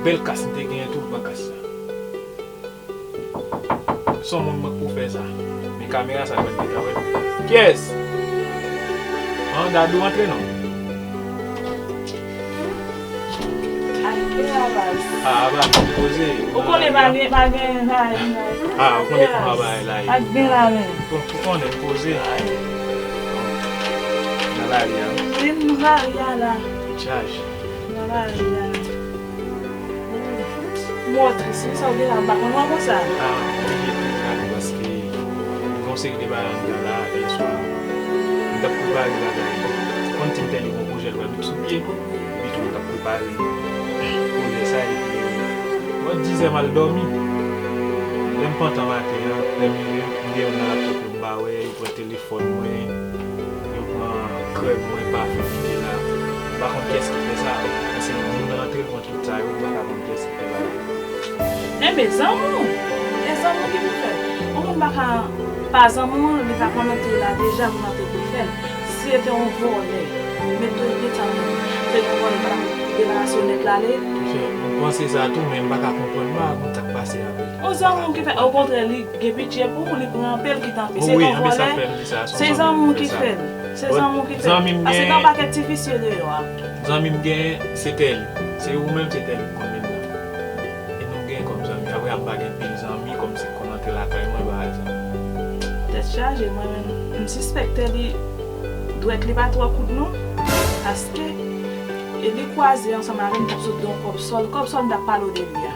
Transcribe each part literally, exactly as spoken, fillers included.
Bèl kas m te genyen tou, l pran kas sa. Son moun mwen k pou fè sa. Men kamera sa dwèt li ka wè. Kiyès? An, Dadou antre non. Ak de la baz. Ah, baz, poze. Ou konnen pa gen, pa gen, pa gen. Ah, ou konnen kòman bagay la ye. Ak de la men. Ou konnen poze. Nan lari a. Vin nan lari a la. Tout chaj. Nan lari a. Mwen tris wi, sa w gen la, m pa konn wè konsa. Ah, m oblije tris la tou paske gen yon seri de bagay anndan la yè swa. M t ap prepare bagay. Ou konn Tintèl li gon pwojè l pral met sou pye. Epi tou m t ap prepare pwojè sa epi bò dizè m al dòmi. Lè m pantan maten an, lè m leve, m gen youn nan laptop yo m pa wè, yo pran telefòn mwen, yo pran krèm mwen, pafen m te la. M pa konn kiyès ki fè sa. Paske moun rantre l pran tout sa yo, m pa ka konn kiyès ki fè bagay. Enben, zanmi w, e zanmi w ki pou fè l. Yon moun pa ka pa zanmi w, li pa konn antre la deja, moun antre pou l fè l. Si se te yon vòlè, met tout sa moun, se yon vòlè, pa debarase w nèt la ale. Mwen panse sa tou, men m pa ka konprann, m pa ka konn sa k pase avè l. Yon zanmi w ki fè, okontrè, li gen pitye pou ou, li pran anpil ki tanpe. Se yon vòlè, se zanmi w ki fè l. Se zanmi w ki fè l. Paske gen yon pakèt ti visye deyò a. Zanmi m gen, se Tèli. Se ou menm, se Tèli k konn vin la. E nou gen kòm zanmi. Apre a m pa gen pil zanmi, kòm se konn antre lakay mwen, bagay sa. Tèt chaje, mwen menm, m sispèk Tèli dwèt li pa twò kout non. Paske, e li kwaze ansanm avè m, t ap sot gen yon kòb sòl. Kòb sòl m t ap pale w de li a.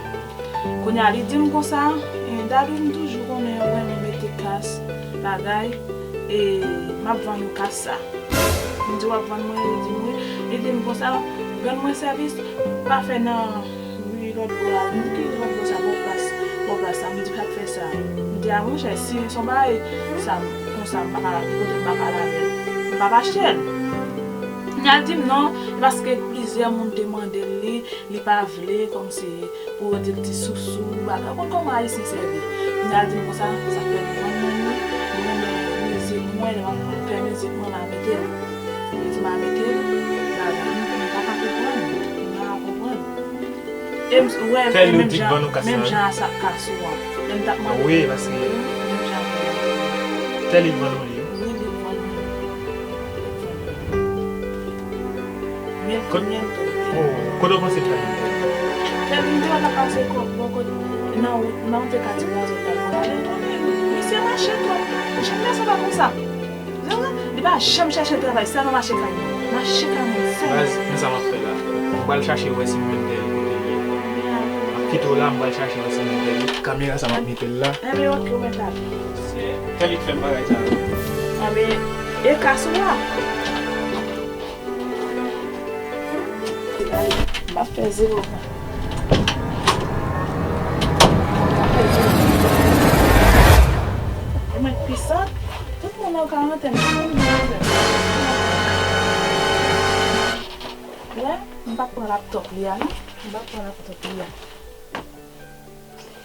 Kounye a, li di m konsa, eh, Dadou, m toujou konnen ou renmen mete kas, bagay, e m ap vann ou kas sa. M di, w ap vann mwen? Li di m wi. Li di m konsa, rann mwen sèvis, pa fè nan ri lòt bò a. M di, ki lòt bò sa, bò plas, bò plas sa? M di, pa t fè sa. M di, a monchè, si se yon bagay sa, konsa, m pa ka, kote m pa ka lave l, m p ap achte l. Kounye a, l di m non, e paske plizyè moun te mande l li, li pa vle, kòmsi pou yo di l ti sousou, bagay. Ou konn kòman Ayisyen sèvi. Kounye a l di m konsa, sa k fè li vann mwen li, li renmen mizik mwen, lè m ap fè mizik mwen, m a mete l. Li di m a mete l, bagay. M pa ka konprann, m pa ka konprann. E m, ou wè, menm jan, menm jan a sa k ka sou an. Lè m t ap mande. Wi, paske menm jan a. Tèli vann ou li. Wi, li vann mwen. Mil pou mil tou. Oh, kote w panse l t al? Tèli m te wè l ap pase bò kote, nan wout, nan wout te ka di bò zòn la. Gade, konnen misye mache twòp. Jèn gason pa konsa. Li pa janm chèche travay, sèlman mache kay moun. Mache kay moun, sèlman. Baz, men sa m ap fè la. M pral chache wè si m jwenn Tèli kote l ye. M ap kite w la, m pral chache wè si m jwenn Tèli. Kamera sa m ap mete l la. Enben, oke, ou mèt ale. Se Tèli k fè m bagay sa yo. Enben, e kas ou a? M ap fè zewo. Ou mèt pisan, tout moun nan karantèn, tout moun nan karantèn. Wè, m p ap pran laptòp li a non. M p ap pran laptòp li a.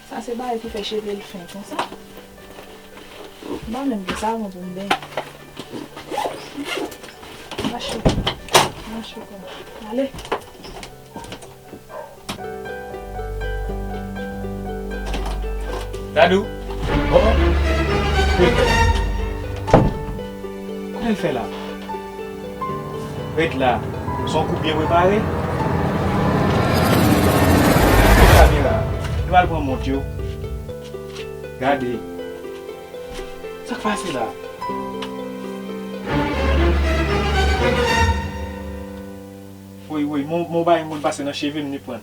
Sa se bagay ki fè cheve l fen konsa. M pa menm gen savon pou m benyen. Mache, mache kò. Ale. Dadou. Oh, oh. Kote l fè la? Ret la. Se yon koup byen prepare. Kamera. Nou al pran mont yo. Gade. Sa k pase la? Woy, woy, mon, mon bagay moun pase nan cheve m, li pran.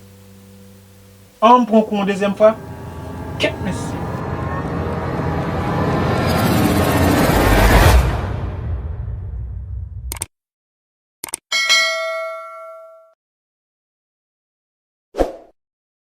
An, m pran kou yon dezyèm fwa. Kèt, men